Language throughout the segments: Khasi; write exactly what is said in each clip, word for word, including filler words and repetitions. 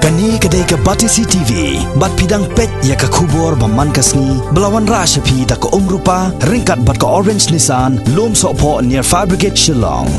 Kane ka dei ka Batesi T V, bad phi dang peit ïa ka khubor ba man ka sngi, ba la wanrah sha phi da ka Umrupa, ryngkat bad ka Orange Nissan, Lum Sohphoh near Fire Brigade Shillong.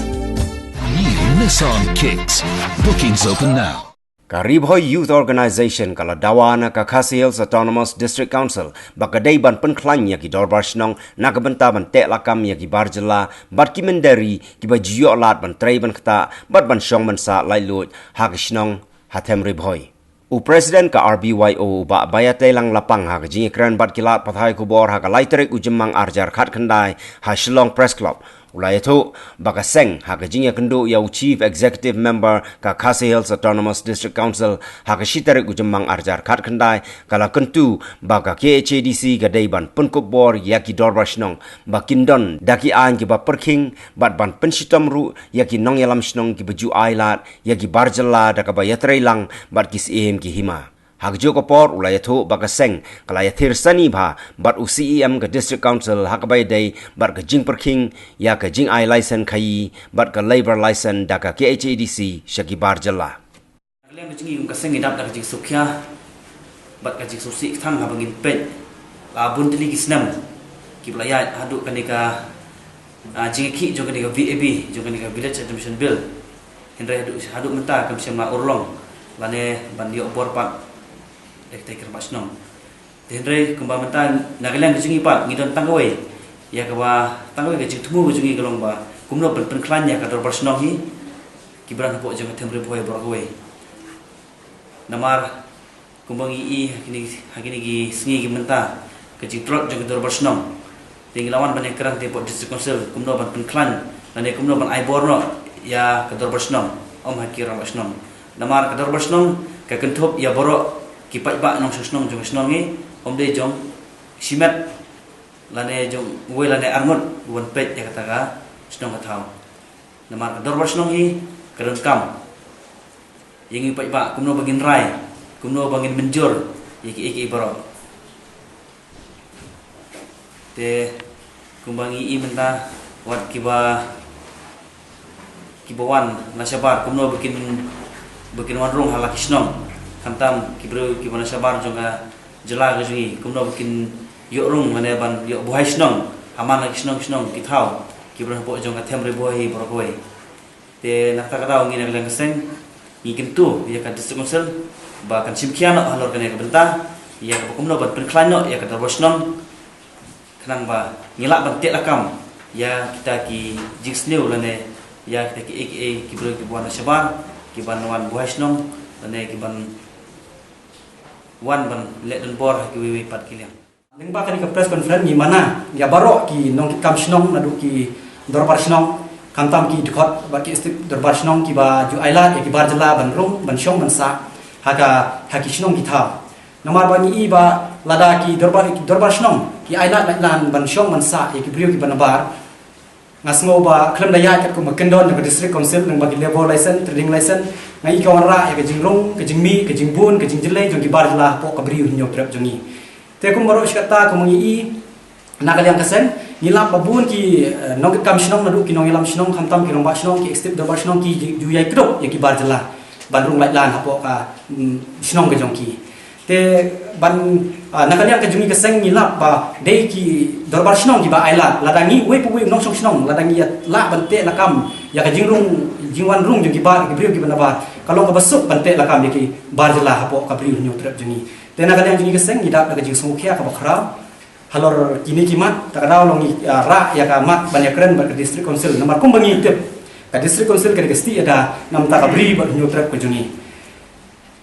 New Nissan Kicks. Bookings open now. Ka Ri Bhoi Youth Organization ka la dawa na ka Khasi Hills Autonomous District Council ba ka dei ban pynkhlaiñ ïa ki dorbar shnong na ka bynta ban teh lakam ïa ki bar jylla bad ki mynder ri kiba ju ïoh lad ban trei ban ktah bad ban shong ban sah laitluid ha ki shnong ha them Ri Bhoi. U President ka R B Y O u Bah Baiateilang Lapang ha ka jingïakren bad ki lad pathai khubor ha ka lai tarik u Jymmang arhajar khatkhyndai ha Shillong Press Club u la ïathuh ba ka seng ha ka jingïakynduh ïa u Chief Executive Member ka Khasi Hills Autonomous District Council ha ka shi tarik u Jymmang arhajar khatkhyndai ka la kyntu ba ka K H A D C ka dei ban pynkup bor ïa ki dorbar shnong ba kin don da ki aiñ kiba pyrkhing bad ban pynshitom ruh ïa ki nongïalam shnong kiba ju ailad ïa ki bar jylla da kaba ïatreilang bad ki syiem ki hima. Ha kajuh ka por u la ïathuh ba ka seng ka la ïathir sani bha bad u C E M ka District Council ha kaba ïadei bad ka jingpyrkhing ïa ka jingai license khaïi bad ka labour license da ka K H A D C sha ki bar jylla. Ka liang ka jong ngi kum ka seng ngi dap da ka jingsngewkhia bad ka jingsngewsih kthang haba ngin peit la bun tylli ki snem kiba la ïaid haduh kane ka, ah, jingïakhih jong kane ka V A B, jong kane ka Village Autonomous Bill. Hynrei haduh, haduh mynta kam shym la urlong lane ban ïoh bor pat da kita ki rangbah shnong. Te hynrei kumba mynta na ka liang ka jong ngi pat ngi don tang kawei ïa kaba, tang kawei ka jingthmu ka jong ngi ka long ba kumno ban pynkhlaiñ ïa ka dorbar shnong hi kiba don hapoh jong ka them Ri Bhoi baroh kawei. Namar kumba ngi i ha kine, ha kine ki sngi ki mynta ka jingtlot jong ka dorbar shnong. Te ngi la wan ban ïakren te hapoh District Council kumno ban pynkhlaiñ lane kumno ban ai bor noh ïa ka dorbar shnong, ym ha ki rangbah shnong. Namar ka dorbar shnong ka kynthup ïa baroh ki paidbah nongshong shnong jong ka shnong ngi, ym dei jong shimet lane jong uwei lane arngut uban peit ïa kata ka shnong ka thaw. Namar ka dorbar shnong hi ka donkam ïa ngi paidbah kumno ba ngin rai, kumno ba ngin mynjur ïa kiei kiei baroh. Te kumba ngi i mynta wat kiba, kiba wan na shabar kumno ba kin, ba kin wan rung ha la ki shnong. Khamtam ki briew kiba na shabar jong ka jylla ka jong ngi kumno ba kin ïoh rung lane ban ïoh buhai shnong ha man la ki shnong shnong ki thaw kiba don hapoh jong ka them Ri Bhoi baroh kawei. Te na kata ka daw ngi na ka liang ka seng ngi kyntu ïa ka District Council ba kan shim khia noh halor kane ka bynta ïa kaba kumno ban pynkhlaiñ noh ïa ka dorbar shnong khnang ba ngi lah ban teh lakam ïa kita ki jingsniew lane ïa kita kiei kiei ki briew kiba wan na shabar kiban wan buhai shnong lane kiban wan ban leh donbor ha kiwei kiwei pat ki liang. Lyngba kane ka press conference ngi mana ïa baroh ki nongkitkam shnong naduh ki dorbar shnong khamtam ki dkhot bad ki step dorbar shnong kiba ju ailad ïa ki bar jylla ban rung ban shong ban sah ha ka, ha ki shnong ki thaw. Namar ba ngi i ba lada ki dorbar, ki dorbar shnong ki ailad lait lan ban shong ban sah ïa ki briew kiba nabar, nga sngew ba khlem da ïaid katkum ka kyndon jong ka District Council lyngba ki labour license, trading license, nga i ka wanrah ïa ka jingrung, ka jingmih, ka jingbun, ka jingjyllei jong ki bar jylla hapoh ka Bri u Hynñiewtrep jong ngi. Te kum baroh shi katta kum ngi i na ka liang ka seng ngi lap ba bun ki, eh, nongkitkam shnong naduh ki nongïalam shnong khamtam ki rangbah shnong ki step dorbar shnong ki ju, ju ïai kdup ïa ki bar jylla ban rung lait lan hapoh ka, mm, shnong ka jong ki. Te ban, ah, na ka liang ka jong ngi ka seng ngi lap ba dei ki dorbar shnong kiba ailad, lada ngi uwei pa uwei u nongshong shnong lada ngi lah ban teh lakam ïa ka jingrung jingwan rung jong ki bar, ki briew kiba nabar, ka long kaba suk ban teh lakam ïa ki bar jylla hapoh ka Bri u Hynñiewtrep jong ngi. Te na ka liang jong ngi ka seng ngi dap da ka jingsngewkhia kaba khraw halor kine ki mat, ta ka daw long ngi, ah, rah ïa ka mat ban ïakren bad ka District Council namar kumba ngi tip ka District Council ka dei ka stieh ïada namar ka Bri bad Hynñiewtrep ka jong ngi.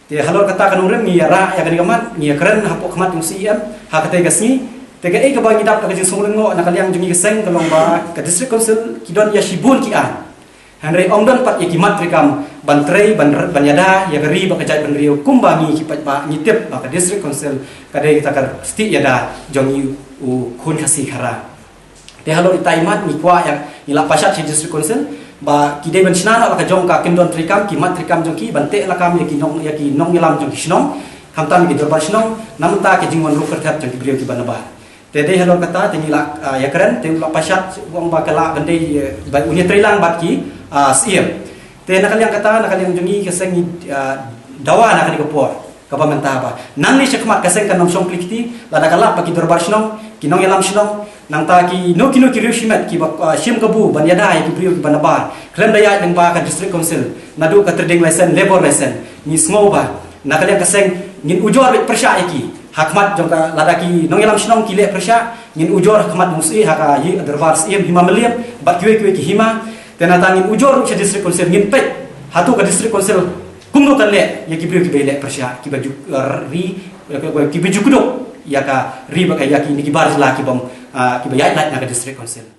Te halor kata ka nongrim ngi ïa rah ïa kane ka mat, ngi ïakren hapoh khmat jong u C E M ha katei ka sngi. Te kaei kaba ngi dap da ka jingsngew lyngngoh na ka liang jong ngi ka seng ka long ba ka District Council ki don ïa shibun ki aiñ. Hynrei ym don pat ïa ki mat treikam ban trei ban, ban ïada ïa ka ri bad ka jaitbynriew kumba ngi ki paidbah ngi tip ba ka District Council ka dei kata ka stieh ïada jong ngi u khun Khasi Khara. Te halor ita i mat ngi kwah ïa ngi la pashat sha District Council ba ki dei ban shna noh la ka jong ka kyndon treikam, ki mat treikam jong ki ban teh lakam ïa ki nong, ïa ki nongïalam jong ki shnong, khamtam ïa ki dorbar shnong, namar ka jingwan rung kyrthep jong ki briew kiba nabar. Te dei halor kata te ngi la, ah, ïakren te u la pashat u ong ba ka lah ban dei, eh, ba un ïatreilang bad ki, ah, C E M. Te na ka liang kata na ka liang jong ngi ka seng ngi, ah, dawa na kane ka por kaba mynta ba nangne shakhmat ka seng kan ym shong kli kti, lada ka lap ba ki dorbar shnong, ki nongïalam shnong, nangta kino kino ki riew shimet kiba, ah, shim kabu ban ïada ïa ki briew kiba nabar khlem da ïaid lyngba ka District Council, naduh ka trading license, labour license. Ngi sngew ba na ka liang ka seng ngin ujor beit pyrshah ïa ki ha khmat jong ka, lada ki nongïalam shnong ki leh pyrshah, ngin ujor ha khmat Mynsiem, ha ka Ïing Dorbar Syiem Hima Mylliem bad kiwei kiwei ki hima. Te nangta ngin ujor ruh sha District Council, ngin peit hato ka District Council kumno kan leh ïa ki briew kiba leh pyrshah, kiba ju, eh, ri, kiba ju kdup ïa ka ri bad ka ïa kine ki bar jylla kiba, ah, kiba ïaid lait na ka District Council.